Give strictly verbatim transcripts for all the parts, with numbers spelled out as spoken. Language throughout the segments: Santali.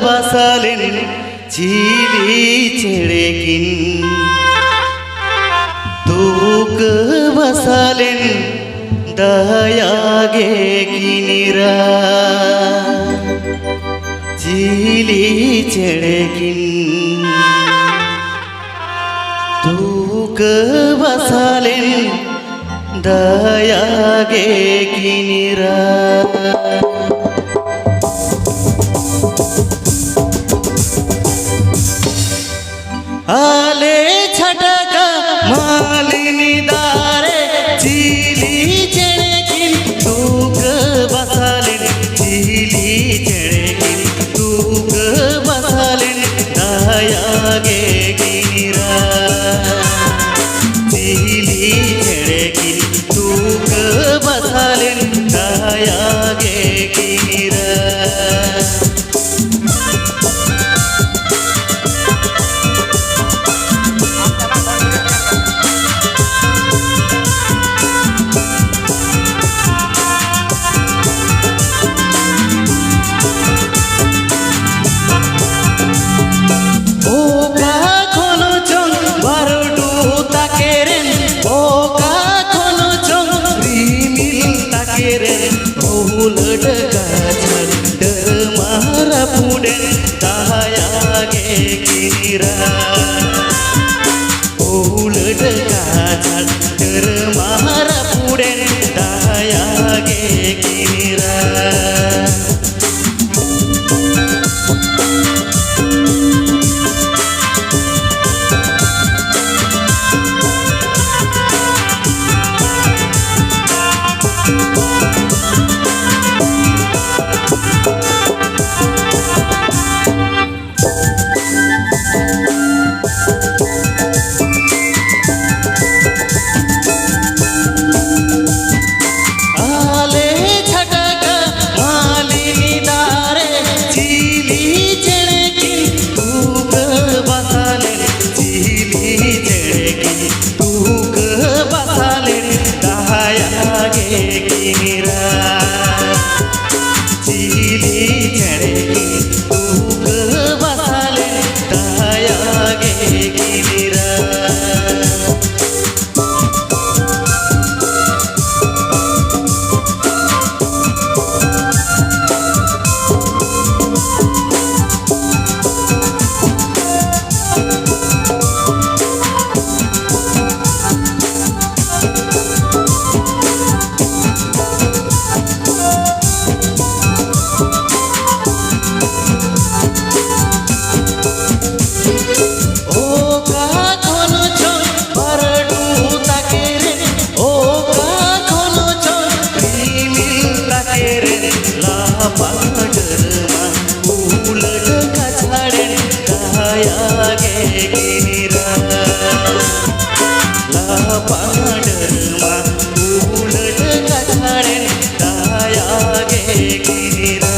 ᱵᱟᱥᱟ ᱞᱮᱱ ᱪᱤᱞᱤ ᱪᱮᱬᱮ ᱠᱤᱱ ᱛᱩᱠᱟᱹ ᱵᱟᱥᱟ ᱞᱮᱱ ᱫᱟᱭᱟ ᱜᱮ ᱠᱤᱱ ᱨᱟᱜ᱾ ᱪᱤᱞᱤ ᱪᱮᱬᱮ ᱠᱤᱱ ᱛᱩᱠᱟᱹ ᱵᱟᱥᱟ ᱞᱮᱱ ᱫᱟᱭᱟ ᱜᱮ ᱠᱤᱱ ᱨᱟᱜ᱾ ᱟᱞᱮ ᱪᱷᱟᱴᱠᱟ ᱢᱟᱹᱞᱤᱱᱤ ᱫᱟᱨᱮ ᱪᱤᱞᱤ ᱪᱮᱬᱮ ᱠᱤᱱ ᱛᱩᱠᱟᱹ ᱵᱟᱥᱟ ᱞᱮᱱ, ᱪᱤᱞᱤ ᱪᱮᱬᱮ ᱠᱤᱱ ᱛᱩᱠᱟᱹ ᱵᱟᱥᱟ ᱞᱮᱱ ᱫᱟᱭᱟ ᱜᱮ ᱠᱤᱱ ᱨᱟᱜ᱾ ᱪᱤᱞᱤ ᱪᱮᱬᱮ ᱠᱤᱱ ᱛᱩᱠᱟᱹ ᱵᱟᱥᱟ ᱞᱮᱱ ᱫᱟᱭᱟ ᱜᱮ ᱠᱤᱱ ᱨᱟᱜ᱾ ᱚᱠᱟ ᱠᱷᱚᱱ ᱪᱚᱝ ᱵᱟᱹᱨᱰᱩ ᱛᱟᱠᱮᱨᱮᱱ, ᱚᱠᱟ ᱠᱷᱚᱱ ᱪᱚᱝ ᱨᱤᱢᱤᱞ ᱛᱟᱠᱮᱨᱮᱱ, ᱦᱩᱞᱟᱹᱴ ᱜᱟᱡᱟᱲ ᱰᱟᱹᱨ ᱢᱟ ᱨᱟᱹᱯᱩᱫᱮᱱ ᱫᱟᱭᱟ ᱜᱮ ᱠᱤᱱ ᱨᱟᱜ᱾ ᱩᱞᱟᱹᱴ ᱜᱟᱡᱟᱲ ᱰᱟᱹᱨ ᱢᱟ ᱨᱟᱹᱯᱩᱫᱮᱱ ᱫᱟᱭᱟ ᱜᱮ ᱠᱤᱱ ᱨᱟᱜ᱾ ᱞᱟᱯᱟᱰᱟᱹᱨᱢᱟ ᱩᱞᱟᱹᱴ ᱠᱟᱪᱷᱟᱲᱮᱱ ᱫᱟᱭᱟ ᱜᱮ ᱜᱤᱱᱤᱨᱟ᱾ ᱞᱟᱯᱟᱰᱟᱹᱨᱢᱟ ᱩᱞᱟᱹᱴ ᱠᱟᱪᱷᱟᱲᱮᱱ ᱫᱟᱭᱟ ᱜᱮ ᱜᱤᱱᱤᱨᱟ᱾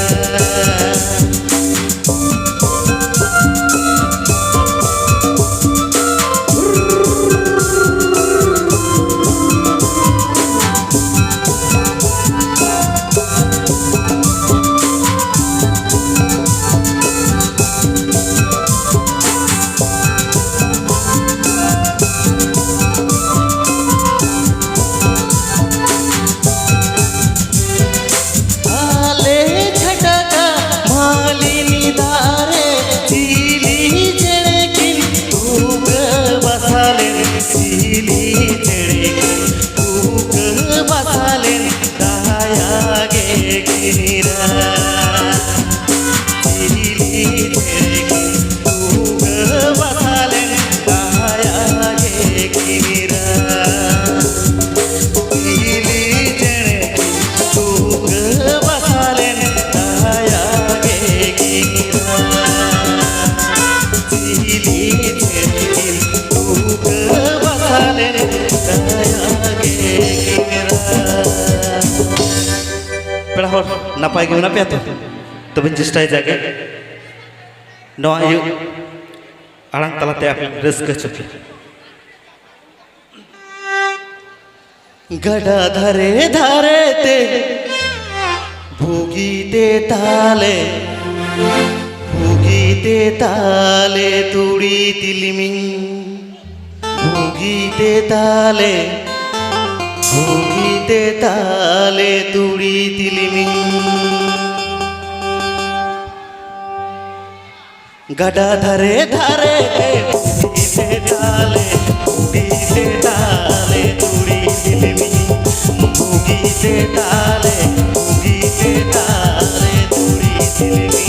ᱟᱞᱮ ᱪᱷᱟᱴᱠᱟ ᱢᱟᱹᱞᱤᱱᱤ ᱫᱟᱨᱮ ᱪᱤᱞᱤ ᱪᱮᱬᱮ ᱠᱤᱱ ᱛᱩᱠᱟᱹ ᱵᱟᱥᱟ ᱞᱮᱱ, ᱪᱤᱞᱤ ᱪᱮᱬᱮ ᱠᱤᱱ ᱛᱩᱠᱟᱹ ᱵᱟᱥᱟ ᱞᱮᱱ ᱫᱟᱭᱟ ᱜᱮ ᱜᱤᱱᱤᱨᱟ᱾ ᱪᱤᱞᱤ ᱪᱮᱬᱮ ᱠᱤᱱ ᱛᱩᱠᱟᱹ ᱵᱟᱥᱟ ᱞᱮᱱ ᱫᱟᱭᱟ ᱜᱮ ᱜᱤᱱᱤᱨᱟ᱾ ᱪᱤᱞᱤ ᱪᱮᱬᱮ ᱠᱤᱱ ᱛᱩᱠᱟᱹ ᱵᱟᱥᱟ ᱞᱮᱱ ᱫᱟᱭᱟ ᱜᱮ ᱜᱤᱱᱤᱨᱟ᱾ ᱪᱤᱞᱤ ᱪᱮᱬᱮ ᱠᱤᱱ ᱛᱩᱠᱟᱹ ᱵᱟᱥᱟ ᱞᱮᱱ ᱫᱟᱭᱟ ᱜᱮ ᱜᱤᱱᱤᱨᱟ᱾ ᱯᱮᱲᱟ ᱦᱚᱲ, ᱱᱟᱯᱟᱭ ᱜᱮ ᱢᱮᱱᱟᱜ ᱯᱮᱭᱟ ᱛᱚ? ᱛᱚᱵᱮᱧ ᱪᱮᱥᱴᱟᱭᱟ ᱡᱟᱜᱮ ᱱᱚᱣᱟ ᱟᱭᱩ ᱟᱲᱟᱝ ᱛᱟᱞᱟᱛᱮ ᱟᱯᱮ ᱨᱟᱹᱥᱠᱟᱹ ᱦᱚᱪᱚ ᱯᱮ᱾ ᱜᱟᱰᱟ ᱫᱷᱟᱨᱮ ᱫᱷᱟᱨᱮ ᱛᱮ ᱵᱷᱩᱜᱤ ᱛᱮ ᱛᱟᱞᱮ, ᱵᱷᱩᱜᱤ ᱛᱮ ᱛᱟᱞᱮ ᱛᱩᱲᱤ ᱛᱤᱞᱢᱤᱧ᱾ ᱵᱷᱩᱜᱤ ᱛᱮ ᱛᱟᱞᱮ, ᱵᱷᱩᱜᱤ ᱛᱮ ᱛᱟᱞᱮ ᱛᱩᱲᱤ ᱛᱤᱞᱢᱤᱧ᱾ ᱜᱟᱰᱟ ᱫᱷᱟᱨᱮ ᱫᱷᱟᱨᱮ ᱛᱮ ᱵᱷᱩᱜᱤ ᱛᱮ ᱛᱟᱞᱮ, ᱵᱷᱩᱜᱤ ᱛᱮ ᱛᱟᱞᱮ ᱛᱩᱲᱤ ᱛᱤᱞᱢᱤᱧ᱾ ᱵᱷᱩᱜᱤ ᱛᱮ ᱛᱟᱞᱮ, ᱵᱷᱩᱜᱤ ᱛᱮ ᱛᱟᱞᱮ ᱛᱩᱲᱤ ᱛᱤᱞᱢᱤᱧ᱾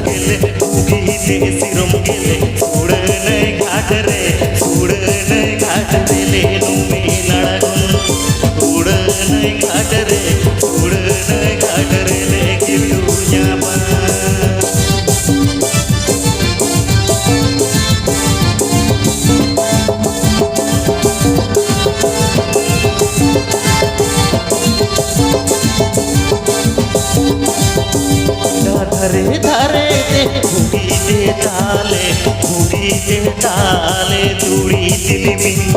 ᱜᱮᱞᱮ ᱵᱩᱜᱤ ᱛᱮ ᱥᱤᱨᱚᱢ ᱜᱮᱞᱮ ᱥᱩᱲᱟᱹᱱᱟᱹᱭ ᱜᱷᱟᱴ ᱨᱮ, ᱥᱩᱲᱟᱹᱱᱟᱹᱭ ᱜᱷᱟᱴ ᱨᱮᱞᱮ ᱱᱩᱢᱮ ᱱᱟᱲᱜᱚᱱ᱾ ᱥᱩᱲᱟᱹᱱᱟᱹᱭ ᱜᱷᱟᱴ ᱨᱮ, ᱥᱩᱲᱟᱹᱱᱟᱹᱭ ᱜᱷᱟᱴ ᱨᱮᱞᱮ ᱠᱤᱞᱩ ᱧᱟᱯᱟᱢ᱾ ᱫᱷᱟᱨᱮ ᱫᱷᱟᱨᱮ ᱛᱮ ᱵᱩᱜᱤ ᱛᱮ ᱛᱟᱞᱮ, ᱵᱩᱜᱤ ᱛᱮ ᱛᱟᱞᱮ ᱛᱩᱲᱤ ᱛᱤᱞᱢᱤᱧ,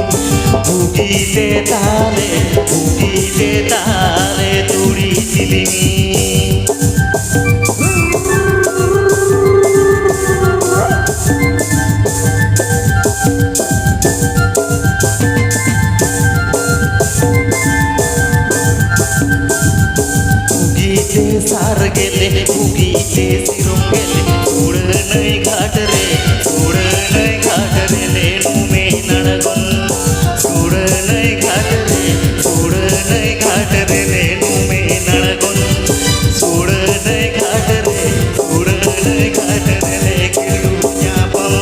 ᱵᱩᱜᱤ ᱛᱮ ᱛᱟᱞᱮ, ᱵᱩᱜᱤ ᱛᱮ ᱛᱟᱞᱮ ᱛᱩᱲᱤ ᱛᱤᱞᱢᱤᱧ᱾ ᱵᱩᱜᱤ ᱛᱮ ᱥᱟᱨ ᱜᱮᱞᱮ, ᱵᱩᱜᱤ ᱛᱮ ᱥᱤᱨᱚᱢ ᱜᱮᱞᱮ, ᱥᱩᱲᱟᱹᱱᱟᱹᱭ ᱜᱷᱟᱴ ᱨᱮ, ᱥᱩᱲᱟᱹᱱᱟᱹᱭ ᱜᱷᱟᱴ ᱨᱮᱞᱮ ᱱᱩᱢᱮ ᱱᱟᱲᱜᱚᱱ᱾ ᱥᱩᱲᱟᱹᱱᱟᱹᱭ ᱜᱷᱟᱴ ᱨᱮ, ᱥᱩᱲᱟᱹᱱᱟᱹᱭ ᱜᱷᱟᱴ ᱨᱮᱞᱮ ᱱᱩᱢᱮ ᱱᱟᱲᱜᱚᱱ᱾ ᱥᱩᱲᱟᱹᱱᱟᱹᱭ ᱜᱷᱟᱴ ᱨᱮ, ᱥᱩᱲᱟᱹᱱᱟᱹᱭ ᱜᱷᱟᱴ ᱨᱮᱞᱮ ᱠᱤᱞᱩ ᱧᱟᱯᱟᱢ᱾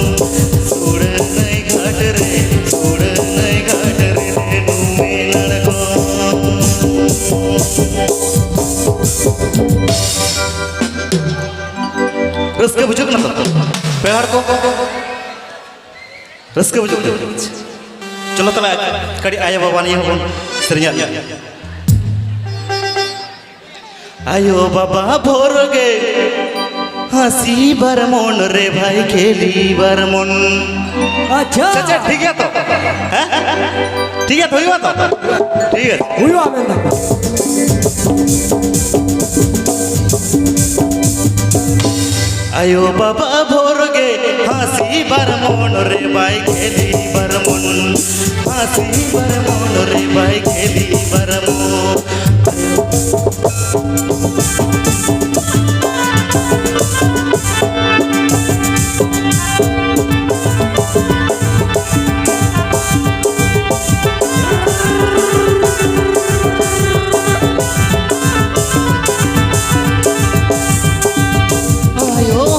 ᱥᱩᱲᱟᱹᱱᱟᱹᱭ ᱜᱷᱟᱴ ᱨᱮ, ᱥᱩᱲᱟᱹᱱᱟᱹᱭ ᱜᱷᱟᱴ ᱨᱮᱞᱮ ᱱᱩᱢᱮ ᱱᱟᱲᱜᱚᱱ᱾ ᱨᱟᱹᱥᱠᱟᱹ ᱵᱩᱡᱷᱟᱹᱜ ᱠᱟᱱᱟ ᱛᱚ? ᱯᱮᱲᱟ ᱦᱚᱲ ᱠᱚ, ᱨᱟᱹᱥᱠᱟᱹ ᱵᱩᱡᱷᱟᱹᱜ ᱠᱟᱱᱟ? ᱪᱚᱞᱚ ᱛᱟᱦᱞᱮ, ᱠᱟᱹᱴᱤᱡ ᱟᱭᱳ ᱵᱟᱵᱟ ᱱᱤᱭᱮ ᱦᱚᱸᱵᱚᱱ ᱥᱮᱨᱮᱧᱟᱜ ᱜᱮ᱾ ᱟᱭᱳ ᱵᱟᱵᱟ ᱵᱷᱳᱨ ᱜᱮ ᱦᱟᱸᱥᱤ ᱵᱟᱨᱢᱚᱱ ᱨᱮ ᱵᱷᱟᱭ ᱠᱷᱮᱞᱤ ᱵᱟᱨᱢᱚᱱ᱾ ᱟᱪᱪᱷᱟ᱾ ᱪᱮᱫ, ᱪᱮᱫ, ᱴᱷᱤᱠ ᱜᱮᱭᱟ ᱛᱚ? ᱦᱮᱸ? ᱴᱷᱤᱠ ᱜᱮᱭᱟ ᱛᱚ, ᱦᱩᱭᱩᱜᱼᱟ ᱛᱚ? ᱴᱷᱤᱠ ᱟᱪᱷᱮ᱾ ᱦᱩᱭᱩᱜᱼᱟ ᱢᱮᱱᱫᱟ᱾ ᱟᱭᱳ ᱵᱟᱵᱟ ᱵᱷᱳᱨ ᱜᱮ ᱦᱟᱸᱥᱤ ᱵᱟᱨᱢᱚᱱ ᱨᱮ ᱵᱟᱭ ᱠᱷᱮᱞᱤ ᱵᱟᱨᱢᱚᱱ, ᱦᱟᱸᱥᱤ ᱵᱟᱨᱢᱚᱱ ᱨᱮ ᱵᱟᱭ ᱠᱷᱮᱞᱤ ᱵᱟᱨᱢᱚᱱ᱾ ᱟᱭᱳ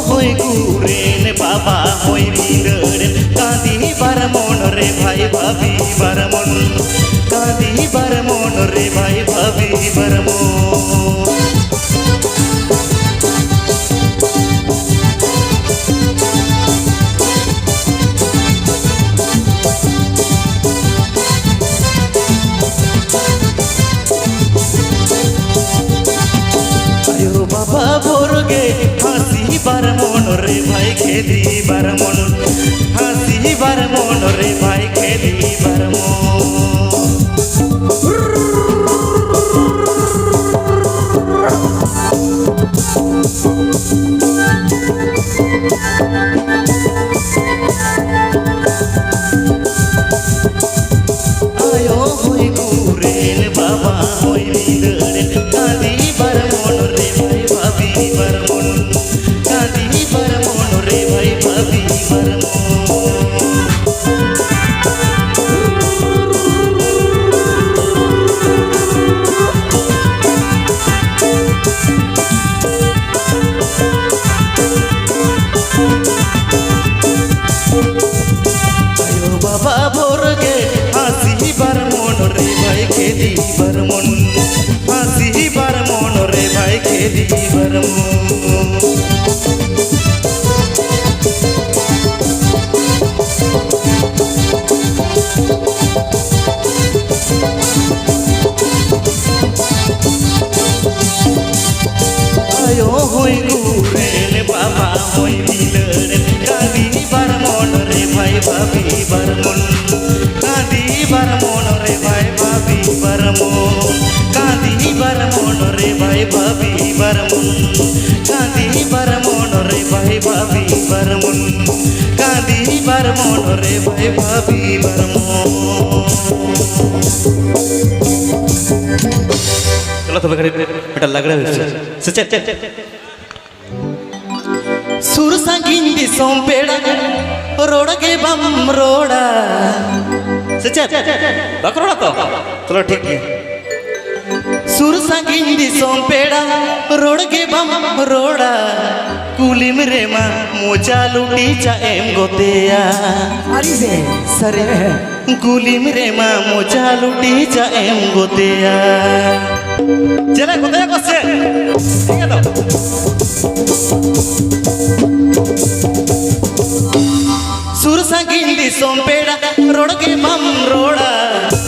ᱵᱟᱵᱟ ᱵᱚᱨᱜᱮ ᱦᱟᱹᱥᱤ ᱵᱟᱨᱢᱚᱱ ᱨᱮ ᱵᱷᱟᱭ ᱠᱷᱮᱞᱤ ᱵᱟᱨᱢᱚᱱ, ᱦᱟᱹᱥᱤ ᱵᱟᱨᱢᱚᱱ ᱨᱮ ᱵᱷᱟᱭ ᱠᱷᱮᱞᱤ ᱵᱟᱨᱢᱚᱱ᱾ ᱟᱭᱳ ᱦᱩᱭ ᱜᱩᱨᱮᱱ, ᱵᱟᱵᱟ ᱦᱩᱭ ᱵᱤᱫᱟᱹᱲᱮᱱ, ᱠᱟᱸᱫᱤ ᱵᱟᱨᱢᱚᱱ ᱨᱮ ᱵᱷᱟᱭ ᱵᱷᱟᱵᱤ ᱵᱟᱨᱢᱚᱱ, ᱠᱟᱸᱫᱤ ᱵᱟᱨᱢᱚᱱ ᱨᱮ ᱵᱷᱟᱭ ᱵᱷᱟᱵᱤ ᱵᱟᱨᱢᱚᱱ᱾ ᱟᱭᱳ ᱵᱟᱵᱟ ᱵᱷᱳᱨ ᱜᱮ ᱦᱟᱹᱥᱤ ᱵᱟᱨᱢᱚᱱ ᱨᱮ ᱵᱟᱭ ᱠᱷᱮᱞᱤ ᱵᱟᱨᱢᱚᱱ, ᱦᱟᱹᱥᱤ ᱵᱟᱨᱢᱚᱱ ᱨᱮ ᱵᱟᱭ ᱠᱷᱮᱞᱤ ᱵᱟᱨᱢᱚᱱ᱾ ᱟᱭᱳ ᱦᱚᱭ ᱜᱩᱨᱮᱱ, ᱵᱟᱵᱟ ᱦᱚᱭ ᱵᱤᱞᱟᱹᱲᱮᱱ, ᱠᱟᱸᱫᱤ ᱵᱟᱨᱢᱚᱱ ᱨᱮ ᱵᱷᱟᱭ ᱵᱷᱟᱵᱤ ᱵᱟᱨᱢᱚᱱ, ᱠᱟᱸᱫᱤ ᱵᱟᱨᱢᱚᱱ ᱨᱮ ᱵᱷᱟᱭ ᱵᱷᱟᱵᱤ ᱵᱟᱨᱢᱚᱱ, ᱠᱟᱸᱫᱤ ᱵᱟᱨᱢᱚᱱ ᱨᱮ ᱵᱷᱟᱭ ᱵᱷᱟᱵᱤ ᱵᱟᱨᱢᱚᱱ, ᱠᱟᱸᱫᱤ ᱵᱟᱨᱢᱚᱱ ᱨᱮ ᱵᱷᱟᱭ ᱵᱷᱟᱵᱤ ᱵᱟᱨᱢᱚᱱ, ᱠᱟᱸᱫᱤ ᱵᱟᱨᱢᱚᱱ ᱨᱮ ᱵᱷᱟᱭ ᱵᱷᱟᱵᱤ ᱵᱟᱨᱢᱚᱱ᱾ ᱪᱚᱞᱚ ᱛᱚᱵᱮ ᱠᱟᱹᱴᱤᱡ ᱢᱤᱫᱴᱟᱝ ᱞᱟᱜᱽᱲᱮ ᱦᱩᱭ ᱦᱚᱪᱚ᱾ ᱥᱮ ᱪᱮᱫ? ᱥᱩᱨ ᱥᱟᱺᱜᱤᱧ ᱫᱤᱥᱚᱢ ᱯᱮᱲᱟ ᱨᱚᱲ ᱜᱮ ᱵᱟᱢ ᱨᱚᱲᱟ᱾ ᱥᱮ ᱪᱮᱫ? ᱵᱟᱠᱚ ᱨᱚᱲᱟ ᱛᱚ? ᱪᱚᱞᱚ ᱴᱷᱤᱠ ᱜᱮᱭᱟ᱾ ᱥᱩᱨ ᱥᱟᱺᱜᱤᱧ ᱫᱤᱥᱚᱢ ᱯᱮᱲᱟ ᱨᱚᱲ ᱜᱮ ᱵᱟᱢ ᱨᱚᱲᱟ᱾ ᱠᱩᱞᱤᱢ ᱨᱮᱢᱟ ᱢᱚᱪᱟ ᱞᱩᱴᱤ ᱪᱟ ᱮᱢ ᱜᱚᱛᱮᱭᱟ᱾ ᱥᱟᱹᱨᱤ ᱥᱮ? ᱥᱟᱹᱨᱤ᱾ ᱠᱩᱞᱤᱢ ᱨᱮᱢᱟ ᱢᱚᱪᱟ ᱞᱩᱴᱤ ᱪᱟ ᱮᱢ ᱜᱚᱛᱮᱭᱟ᱾ ᱪᱮᱞᱮ ᱜᱚᱛᱮᱭᱟ ᱠᱚ ᱥᱮ? ᱴᱷᱤᱠ ᱜᱮᱭᱟ ᱛᱚ? ᱥᱩᱨ ᱥᱟᱺᱜᱤᱧ ᱫᱤᱥᱚᱢ ᱯᱮᱲᱟ ᱨᱚᱲ ᱜᱮ ᱵᱟᱢ ᱨᱚᱲᱟ᱾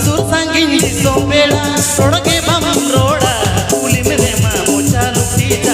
ᱥᱩᱨ ᱥᱟᱺᱜᱤᱧ ᱫᱤᱥᱚᱢ ᱯᱮᱲᱟ ᱨᱚᱲ ᱜᱮ ᱵᱟᱢ ᱨᱚᱲᱟ᱾ ᱠᱩᱞᱤᱢ ᱨᱮᱢᱟ ᱢᱚᱪᱟ ᱞᱩᱴᱤ ᱪᱟ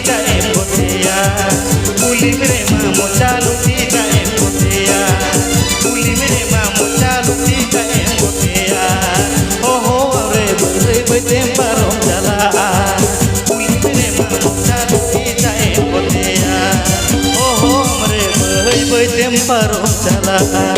ᱪᱮᱫᱟᱜ ᱮᱢ ᱜᱚᱛᱮᱭᱟ? ᱠᱩᱞᱤᱢ ᱨᱮᱢᱟ ᱢᱚᱪᱟ ᱞᱩᱴᱤ ᱪᱮᱫᱟᱜ ᱮᱢ ᱜᱚᱛᱮᱭᱟ? ᱠᱩᱞᱤᱢ ᱨᱮᱢᱟ ᱢᱚᱪᱟ ᱞᱩᱴᱤ ᱪᱮᱫᱟᱜ ᱮᱢ ᱜᱚᱛᱮᱭᱟ? ᱦᱚᱦᱚᱣᱟᱢ ᱨᱮ ᱵᱟᱹᱭ ᱵᱟᱹᱭ ᱛᱮᱢ ᱯᱟᱨᱚᱢ ᱪᱟᱞᱟᱜᱼᱟ᱾ ᱠᱩᱞᱤᱢ ᱨᱮᱢᱟ ᱢᱚᱪᱟ ᱞᱩᱴᱤ ᱪᱮᱫᱟᱜ ᱮᱢ ᱜᱚᱛᱮᱭᱟ? ᱦᱚᱦᱚᱣᱟᱢ ᱨᱮ ᱵᱟᱹᱭ ᱵᱟᱹᱭ ᱛᱮᱢ ᱯᱟᱨᱚᱢ ᱪᱟᱞᱟᱜᱼᱟ᱾